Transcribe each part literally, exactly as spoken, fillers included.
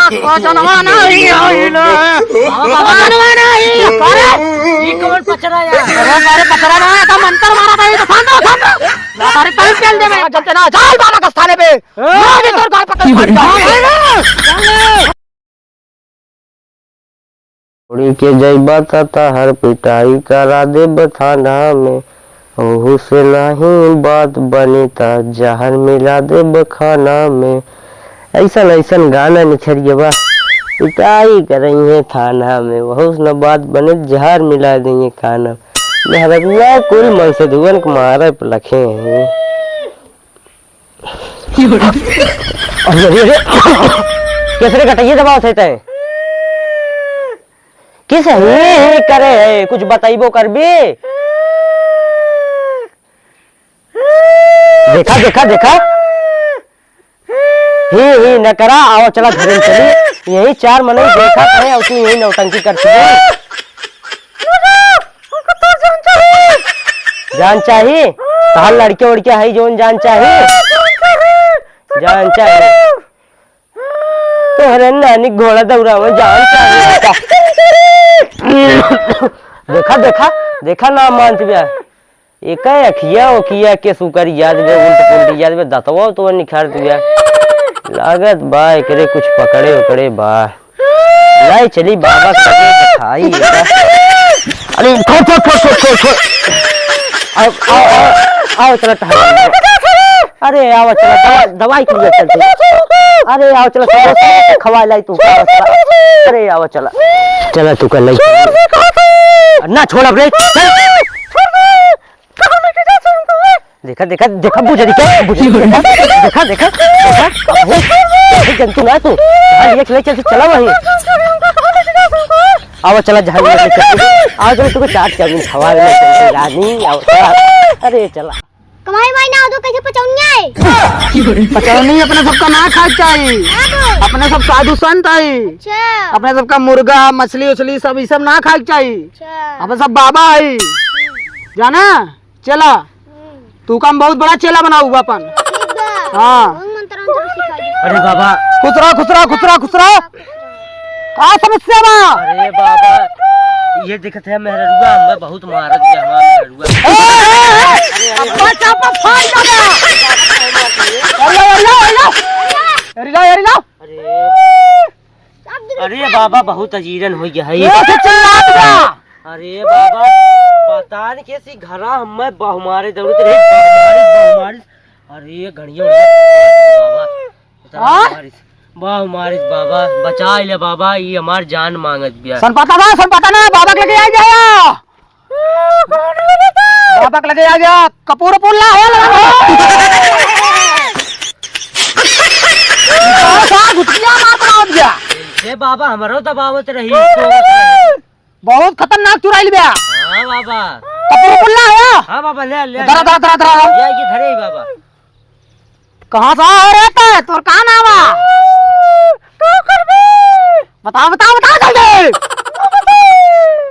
पचनवा नाही होइला। पचनवा नाही। अरे, ई कौन पचरा यार? अरे, अरे, पचरा ना, एका मंतर मारा था, ई तो शांत रहो, शांत रहो। ना, अरे, कल चल दे, मैं चलते ना, चल बाबा के स्थाने पे। ए! ना, ये तोर गाल पकड़, चल, चल। छोड़ी के जइबा त तहर पिटाई करा देब थाना में, ओहू से नाहीं बात बनी त जहर मिला देब खाना में। अइसन अइसन गाना निकल गया बा, पिटाई करइहे थाना में, ओहू से न बात बने जहर मिला देइहे खाना में। मेहररुआ कुल मनसेधुअन के मारे पे लखे हैं। अरे, अरे, अरे। केसरे गटइये दबावत है तैं? किस ही ही करे है, कुछ बतइबो करबी? देखा, देखा, देखा। ही, ही न करा, आवा चला घरे में चली। यही चार मनई देखत है अउर तू यही नौटंकी करती है। हमका तोर जान चाही। जान चाही? तहार लड़के उड़के हई जौन जान चाही? जान चाही। तोहरे नानी घोड़ा दौड़ावे जान चाही। देखा, देखा, देखा ना मानत बिया। एका अखिया ओखिया के सुकर याद बे, उल्ट पुल्ट याद बे, दतवा तो निखारत बिया। लागत बा एकरे कुछ पकड़े ओकड़े बा। लाई चली बाबा के लगे दिखाई एका। अरे, छोड़, छोड़, छोड़। आओ, आओ, आओ, आओ, चला टहल। अरे, आओ, चला, दवा-, दवाई के लिए चलते। अरे, आओ, चला, सब खवा लाई तू, चला, चला। अरे, आओ, चला। चला, तू कर लाई। ना, छोड़ अब रे। चल। देखा, देखा, देखा, बुजरी के, बुजरी के, देखा, देखा, देखा, देखा, अबे, अबे, जंतु ना तू। हाँ, ये चले, चल, चला वही। आवा, चला, जहाँ ले चल। आवा, चला, तुका चाट चाउमीन खवा दे, चल, रानी, आवा, चला। अरे, चला। कमाई माई ना हो तो कैसे पचौनिया है? पचौनी अपने सबका ना खाए के चाही। हाँ, तो। अपने सब साधु संत है। अच्छा। अपने सबका मुर्गा, मछली, उछली सब, ये सब ना खाए के चाही। अच्छा। अपने सब बाबा है। जाना? चला। हम्म। तू काम बहुत बड़ा चेला बनाऊ बा अपन। ठीक बा। हाँ। बहुत मंत्र अंत्र सिखा दे। अरे बाबा। खुश रहा, खुश रहा, खुश रहा, खुश रहा। का समस्या बा? अरे बाबा, ये देखत है मेहररुआ, हमें बहुत मारत है हमार मेहररुआ। ए, ए, ए, ए, अब्बा चापा फाड़ देगा। अरे, अरे, अरे, अरे। अरे, अरे, अरे। अरे बाबा, बहुत अजीरन हो गया है। ये से चिल्लात बा। अरे बाबा, पता नहीं कैसी घरा हमें बहुमारे जरूरत रही, बहुमारिस, बहुमारिस। अरे घड़िया उड़िया, बाबा, उतरा हाँ? बहुमारिस, बहुमारिस बाबा, बचा ले बाबा, ये हमार जान मांगत बिया। सन पता ना, सन पता ना, बाबा के लगे आ गया। बाबा के लगे आ गया, कपूर वपूर ला हो लगा। बाबा, गुटिया मार बना दिया। ए बाबा, हमरो दबावत रही, सोवत रही। बहुत खतरनाक चुराइल बा। हाँ बाबा। कपूर पुल्ला है? हाँ बाबा, ले, ले, धरा, ले। धरा, धरा, धरा। ये, ये धरे ही बाबा। कहाँ से आ रे तै? तोर का नाम बा? का करबे? बताओ, बताओ, बताओ जल्दी।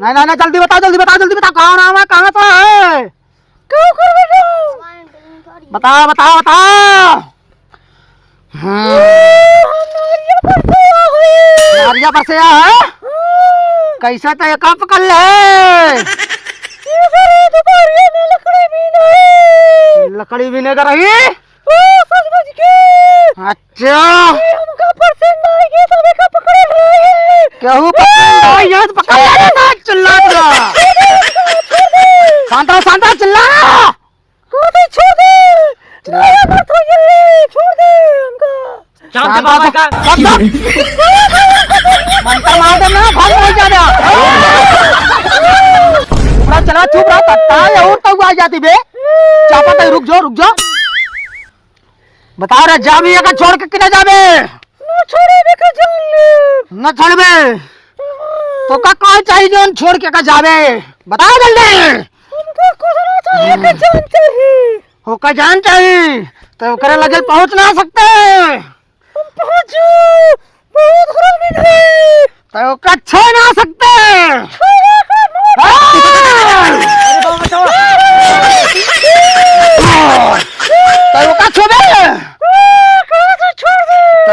नहीं, नहीं, नहीं, जल्दी बताओ, जल्दी बताओ, जल्दी बताओ, कहाँ नाम है, कहाँ से है? का करबे तू? बताओ, बताओ, बताओ। हाँ। नारिया पर से आया है? कैसे तो एका पकड़ ले? लकड़ी बीने का रही? अच्छा। हमका पसंद आएगी तो हमका पकड़ ले। केहू पसंद आई है तो पकड़ ले, ना चिल्ला दिया। छोड़ दे, हमका छोड़ दे। शांत रहो, शांत रहो, चिल्ला ना। छोड़ दे, छोड़ दे। चिल्ला। मेरा मत हो ये, छोड़ दे हमका। चाप दे बाबा का। चाप दे। मंत्र मार दे ना, भाग नहीं जा रहा। चुप रहा, चला, चुप रहा, तत्ता ये और तो आ जाती बे। चापा तो रुक जाओ, रुक जाओ। बता रहा, जा भी एका छोड़ के किने जाबे? ना छोड़े, देखा जान ले। ना छोड़बे? तो का, का चाहिए जौन छोड़ के का जाबे? बता जल्दी। हमका कुछ ना चाहिए, का जान चाहिए। हो का जान चाहिए? तो ओकरे लगे पहुंच ना सकते। हम पहुंचू, बहुत हरामी है। तो ओका छू ना सकते। हाँ। अरे बाबा, बचाओ। तो ओका छूबे। तो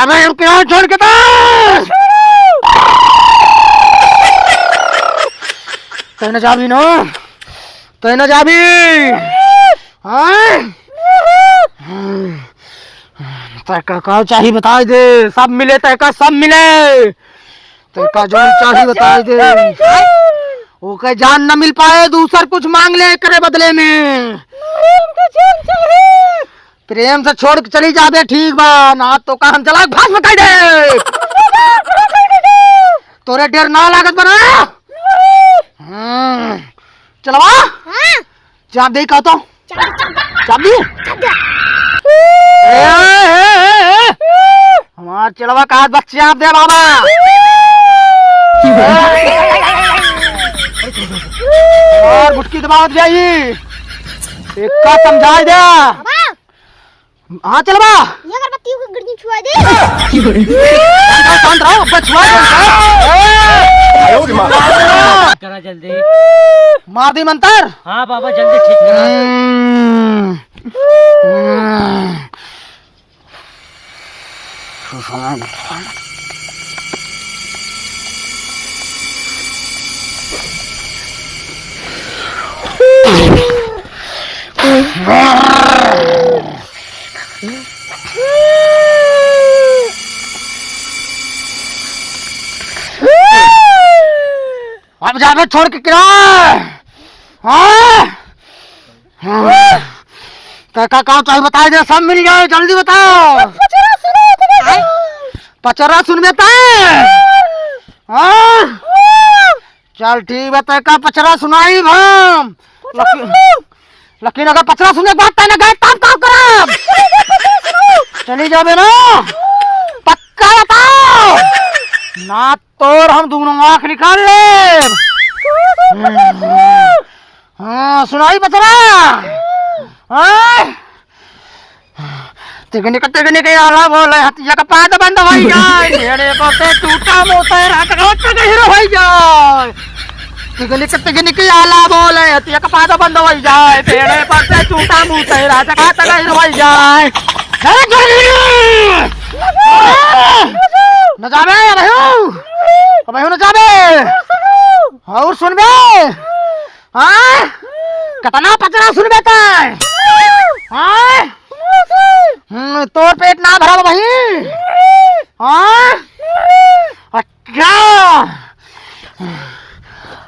जाबे, रुक के छोड़ के तो। तै न जाबी ना, तै न जाबी। हाँ? तै का, का चाही बताइ दे, सब मिले तै का, सब मिले। तै का जौन चाही बताइ दे। ओके जान न मिल पाए, दूसर कुछ मांग ले एकरे बदले में। प्रेम से छोड़ के चली जाबे, ठीक बा, ना तो का हम जला के भस्म कर दे। तोरे डेर ना लागत बा ना? हाँ। चलवा? हाँ। चाप दे, कहा तो? चाप दे, चाप दे। चाप दी? चाप दे। ए, ए, ए, ए। हमार चलवा का हाथ बस चाप दे बाबा। और गुटकी दबावत जाई। एक का समझाई दे। बाबा। हाँ, चलवा। ये अगरबत्ती को गिरनी छुआ दे। शांत रहो, शांत रहो, अब छुआ दे। ए! करा जल्दी। मार दी मंतर। हाँ बाबा, जल्दी ठीक करा। हम्म। हम्म। अब जाबे छोड़ के किरा। हाँ? हाँ। तै का, का चाही बताइ दे, सब मिल जाए, जल्दी बताओ। पचरा सुनबे तै? हाँ? चल ठीक बा, तै का पचरा सुनाई हम। लेकिन, लेकिन अगर पचरा सुने के बाद तै न गए, तब का करब? चली जाबे ना? पक्का बताओ। ना तोर हम दुनो आँख निकाल लेब। हाँ, सुनाई पचरा। हाँ? तिगनिक तिगनिक आला बोले, हथिया का पाद बंद होई जाए। ढेड़े पर से टूटा मोटे रात का तक हीरो होई जाए। तिगनिक तिगनिक आला बोले, हथिया का पाद बंद होई जाए। ढेड़े पर से टूटा मोटे रात का तक हीरो होई जाए। अरे जोगी! न जाबे, अबहियो। अबहियो न जाबे। और सुनबे। हाँ? कतना पचरा सुनबे तै? हाँ? हम्म, तोर पेट ना भरल भाई। हाँ? अच्छा।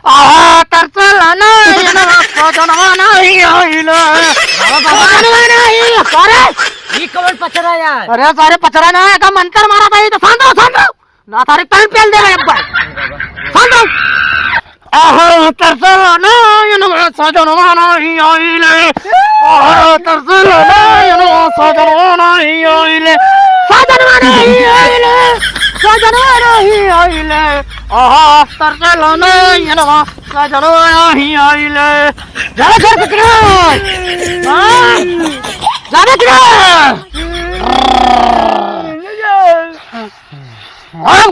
आहा, तरसल ना, ये ना, सजनवा नाही आइले। बाबा, बाबा। सजनवा नाही, अरे! ई कवन पचरा यार? अरे, सारे पचरा ना, एका मंतर मारा था, ये तो शांत रहो, शांत रहो। ना तारीख टाइम पेल दे रहे अब भाई। शांत रहो। आहा, तरसल ना, ये ना, सजनवा नाही आइले। आहा, तरसल ना, ये ना, सजनवा नाही आइले। सजनवा नाही आइले। सजनवा नाही आइले। आहा, तरसल ना, ये ना, सजनवा नाही आइले। जा रे, जा रे, किधर? हाँ? जा रे, किधर?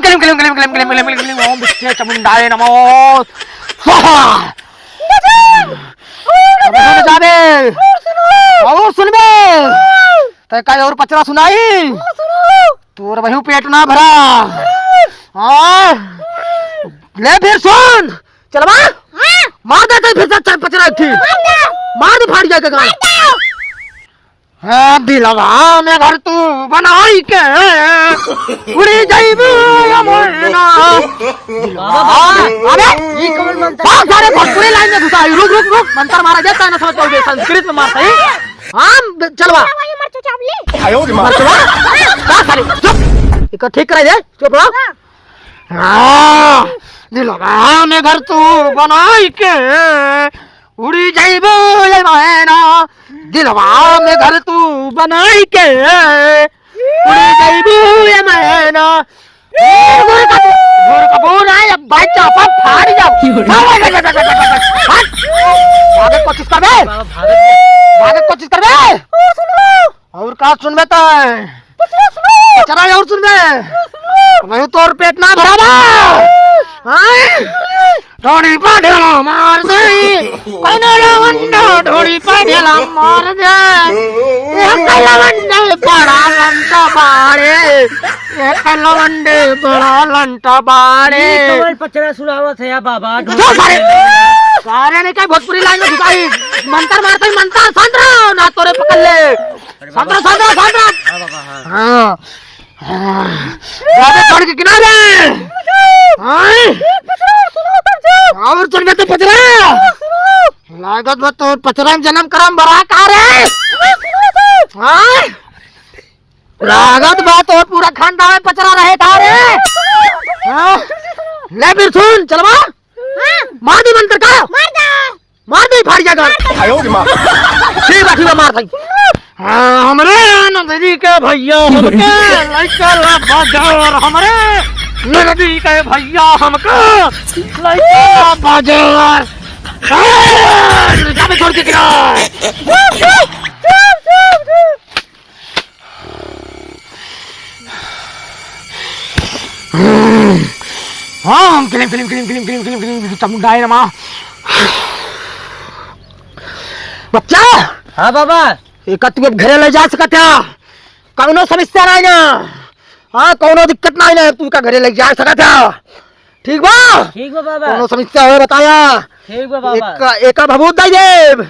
क्लीं, क्लीं, क्लीं, क्लीं, क्लीं, क्लीं, क्लीं, क्लीं, ओम विष्णु चामुंडाय नमो स्वाहा। गजब! और अबे सुन जा बे। और सुनो। और सुन बे। और। तै का और पचरा सुनाई? और सुनो। तोर वही पेट ना भरा। और। हाँ। ले फिर सुन। चलवा। हाँ। मार दे तै फिर से चार पचरा एक थी। मार दे। मार दे फाड़ जाए के गाल। मार दे। हाँ, दिलवा में घर तू बनाई के उड़ी जाइबू ये मैना। दिलवा। अबे, ई कौन मंत्र? बहुत सारे भोजपुरी लाइन में घुसा है। रुक, रुक, रुक, मंत्र मारा जाता है ना, समझ पाओगे, संस्कृत में मारता है। हाँ, ब-, चलवा। चलवा, ये मर चुका, आप ले। आयो रे माँ। मर चुका? का सारे, चुप। इका ठीक कराई दे, चुप रहो। हाँ। हाँ, दिलवा में घर तू बनाई के उड़ी जाइबू ये मैना, दिलवा में घर तू बनाई के उड़ी जाइबू ये मैना। ए, गुरु का, गुरु का बोल रहा है, अब भाई चापा फाड़ जाओ। हट। भागे कोशिश करबे। बाबा, भागत। भागे कोशिश करबे। और का सुनबे तै? पचरा और सुनबे। नहीं तोर पेट ना भरा बा। हाँ? ढोड़ी पा ढेला मार दे। कौनो लवंडा ढोड़ी पा ढेला मार दे। एक लवंडे बड़ा लंटा बाड़े। एक लवंडे बड़ा लंटा बाड़े। ई कवन पचरा सुनावत है या बाबा? चुप सारे। सारे ने क्या भोजपुरी लाइन में घुसाई? मंत्र मारते ही मंत्र, शांत रहो, ना तोरे पकड़ ले। अरे बाबा। शांत रहो, शांत रहो, शांत रहो। हाँ बाबा, हाँ। हाँ। हाँ। राजा छोड़ के किनारे। हाँ। और सुन बे तो पचरा। लागत बा तो पचरा में जन्म करम बड़ा का रे। हाँ। लागत बा तो पूरा खानदान में पचरा रहे था रे। हाँ। ले फिर सुन, चलवा। हाँ। मार दी मंत्र का। मार दे। मार दे, फाड़ जाएगा। आयो रे माँ। ठीक बा, ठीक बा, मार भाई। हाँ, हमरे नंदनी के भैया हमके लइका ला बाजार, हमरे नंदनी के भैया हमके लइका ला बाजार। हाँ, जाबे छोड़ के किनारे। हाँ, हम क्लीं, क्लीं, क्लीं, चामुंडाय नमः। बच्चा! हाँ बाबा। एका तू अब घरे ले जा सकत है, कौनो समस्या नाहीं ना। हाँ, कौनो दिक्कत नाहीं ना, तू का घरे ले जा सकत है। ठीक बा? ठीक बा बाबा। कौनो समस्या होए बताया। ठीक बा बाबा। एका, एका भभूत दे देब।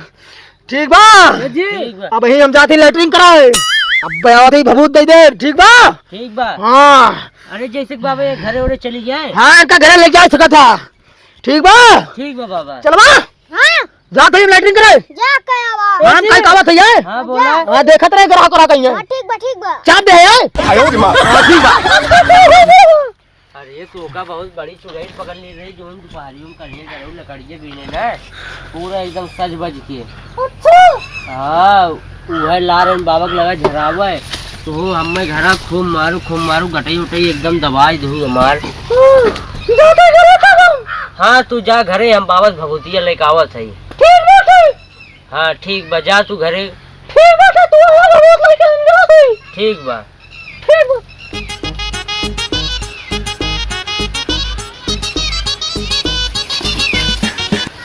ठीक बा? जी। ठीक बा। अबहीं हम जाती लैट्रिन कराए। अब आवत ही भभूत दे देब। ठीक बा? ठीक बा। हाँ। अरे जैसे कि बाबा ये घरे ओरे चली जाए। हाँ, इनका घरे ले जा सकत है। ठीक बा? ठीक बा बाबा। चलबा? हाँ। जात ही लैट्रिन कराए। जा के आवा। हाँ, कल का बात है ये? हाँ, बोला। हाँ, देखत रहे ग्राहक, ग्राहक आई है। हाँ, ठीक बा, ठीक बा। चाप दे है। आयो रे माँ। हाँ, ठीक बा। अरे, तोका बहुत बड़ी चुड़ैल पकड़ ली रही, जोन दुपहरियों में करिए जरूर लकड़िए बीने ना, पूरा एकदम सज बज के। अच्छा। हाँ, उहे लार उन बाबा के लगा झरावे, तो हमें घरा खूब मारू, खूब मारू, गटई उटई एकदम दबाई दू हमार। हम्म, जाते घरे तब हम। हाँ, तू जा घरे, हम बाबा से भभूतिया लेके आवत हई। ठीक बा, ठीक। हाँ, ठीक बा, जा तू घरे। ठीक बा, तो तू आवा, भभूत लेके हम जात हई। ठीक बा।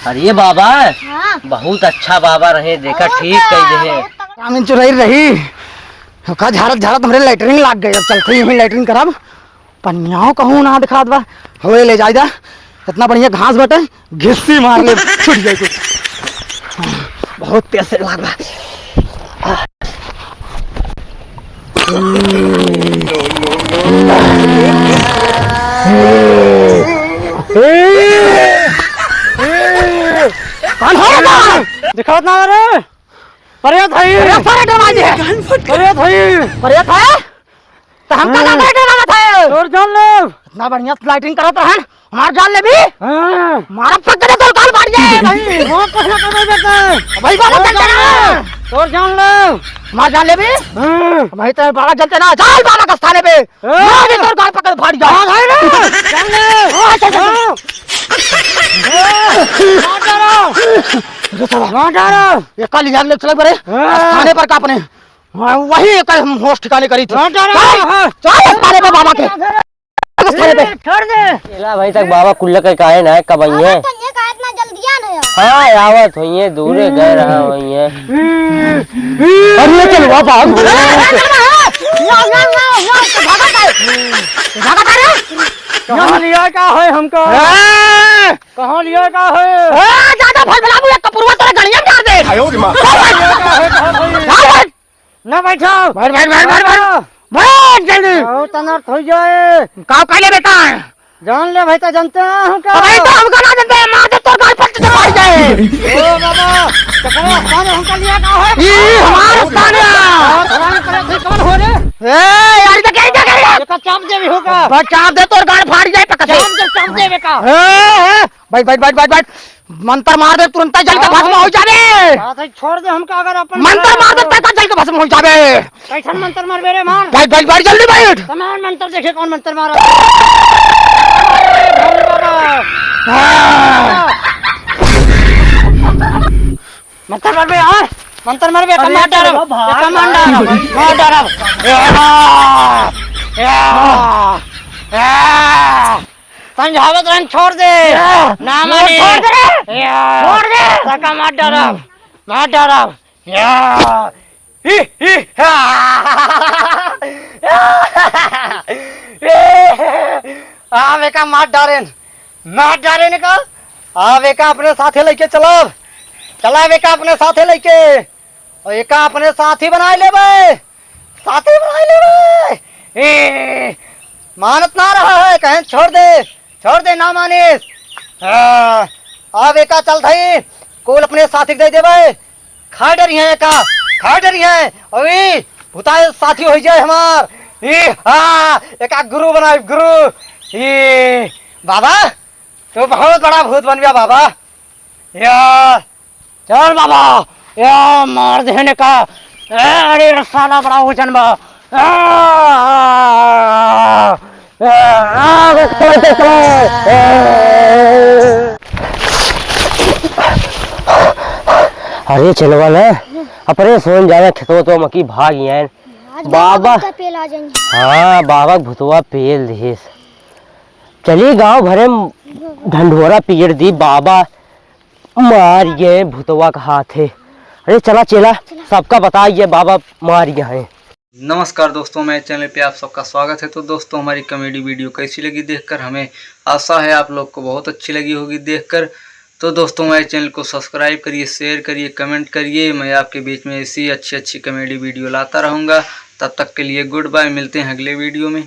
अरे बाबा, हाँ। बहुत अच्छा बाबा रहे, देखा, हाँ, ठीक कह दे। बहुत तगड़ा। ग्रामीण चुराई रही, का झारत झारत हमरे लैट्रिन लाग गए। अब चलते ही यहीं लैट्रिन करब। पनियाओ कहूँ ना दिखात बा, हवे ले जाए जा। इतना बढ़िया घास बटे, घिस्सी मार ले, छूट जाए कुछ। बहुत तेज से लाग बा। कौन है बा? दिखावत ना रे। प्रेत है। प्रेत सारे डरा दे। प्रेत है। प्रेत है? तो हमका हम्म। का डर लगत है? तोर जान ले। इतना बढ़िया लैट्रिन करत रहन, हमार जान लेबी? हाँ। मारा पकड़ के तोर गाल फाड़ जाए भाई। वो कैसे कर देते? भाई बाबा तोर चल जान चला। ले। तोर जान ले। हमार जान लेबी? हाँ। भाई तेरे बाबा चलते ना, चल बाबा के स्थाने पे। हाँ। मार दे तोर गाल पकड़ फाड़ जाए। हाँ, भाई रे। जान ले। हाँ, चल, चल, चल। हाँ। मार डालो। मार डालो। ये कल याद ले चले बरे। हाँ। स्थाने पर का अपने हाँ, वही एक हम होश ठिकाने करी थी। हाँ, जा रहा चल, है। चल, थाने पे बाबा के। थाने पे। का भाई तक बाबा कुल्ला के काहे ना, कब आई है? आवत हइये का, इतना जल्दिया नहीं है। हाँ, आवत होइए, दूरे गए रहा होइए। अरे चल बाबा। भागत है। भागत है रे। कहाँ लिया का है हमका? ए! कहाँ लिया का है? ए, ज्यादा भलभलाबू, एक कपुरवा तोरे गड़िया में डाल दे। आयो रे माँ। कहाँ लिया का है, कहाँ भाई? ना बैठो। बैठ, बैठ, बैठ, बैठ, बैठ। बैठ जल्दी। बहुत अनर्थ हो जाए। का कहले बेटा? जान ले भाई, तो जानते हैं हमका। तो भाई तो हमका ना जानते हैं, मार दे तोर गाल पर तो मार जाए। ओ बाबा, तकरे स्थान हमका लिया का है? ई हमार स्थान है। बहुत हराम करे थे, कौन हो रे? ए, यार, तो क्या, क्या, क्या? एका चाप दे भी होगा। बस चाप दे, तोर गाल फाड़ जाए, पकड़ दे। चाप दे, चाप दे बेका। ए, ए, बैठ, बैठ, बैठ, बैठ, बैठ। मंत्र मार दे, तुरंत जल के भस्म हो जाबे। बात है, छोड़ दे हमका, अगर अपन मंत्र मार दे, तब जल के भस्म हो जाबे। कैसन मंत्र मारबे रे, मार। बैठ, बैठ, बैठ, जल्दी बैठ। तो मैं मंत्र देखे, कौन मंत्र मारा। हाँ। मंत्र मारबे यार, मंत्र मारबे, अरे मार डारब, भाग, मार डारब, मार डारब। या, या, या। समझावत रहन, छोड़ दे। या, ना मानी। छोड़ दे रे। या। छोड़ दे। सका मार डारब, मार डारब। या। ही, ही, हा। आ, बेका मार डारेन, मार डारेन का। आ, बेका अपने साथे लेके चलब, चला बेका अपने साथे लेके। और एका अपने साथी बनाए लेबे, साथी बनाए लेबे। ए, मानत ना रहा है, कहेन छोड़ दे, छोड़ दे, ना मानिस। हाँ, अब एका चल धई, कुल अपने साथी के दे देबे। खा डरी है एका, खा डरी है। अभी भुताए साथी हो जाए हमार। ई, हाँ, एका गुरु बनाए, गुरु। ई, बाबा, तू बहुत बड़ा भूत बन गया बाबा। या, चल बाबा, या मार देने का। ए, अरे साला बड़ा वजन बा। आ, आ, आ, आ, बस, चलो, चलो, चलो। ए। अरे चलवा ना, अपने सोन जावे खेतवा तो मकी भाग गया है। आज बाबा। बाबा का पेल आ जाएंगे। हाँ, बाबा भुतवा पेल दिहिस। चली गाँव भरे में ढंढोरा पीट दी, बाबा मार गए भुतवा का हाथ है। अरे चला चेला, चला। सबका बताइए बाबा मार गए हैं। नमस्कार दोस्तों, मेरे चैनल पे आप सबका स्वागत है। तो दोस्तों, हमारी कॉमेडी वीडियो कैसी लगी देखकर? हमें आशा है आप लोग को बहुत अच्छी लगी होगी देखकर। तो दोस्तों, मेरे चैनल को सब्सक्राइब करिए, शेयर करिए, कमेंट करिए। मैं आपके बीच में ऐसी अच्छी अच्छी कॉमेडी वीडियो लाता रहूँगा। तब तक के लिए गुड बाय, मिलते हैं अगले वीडियो में।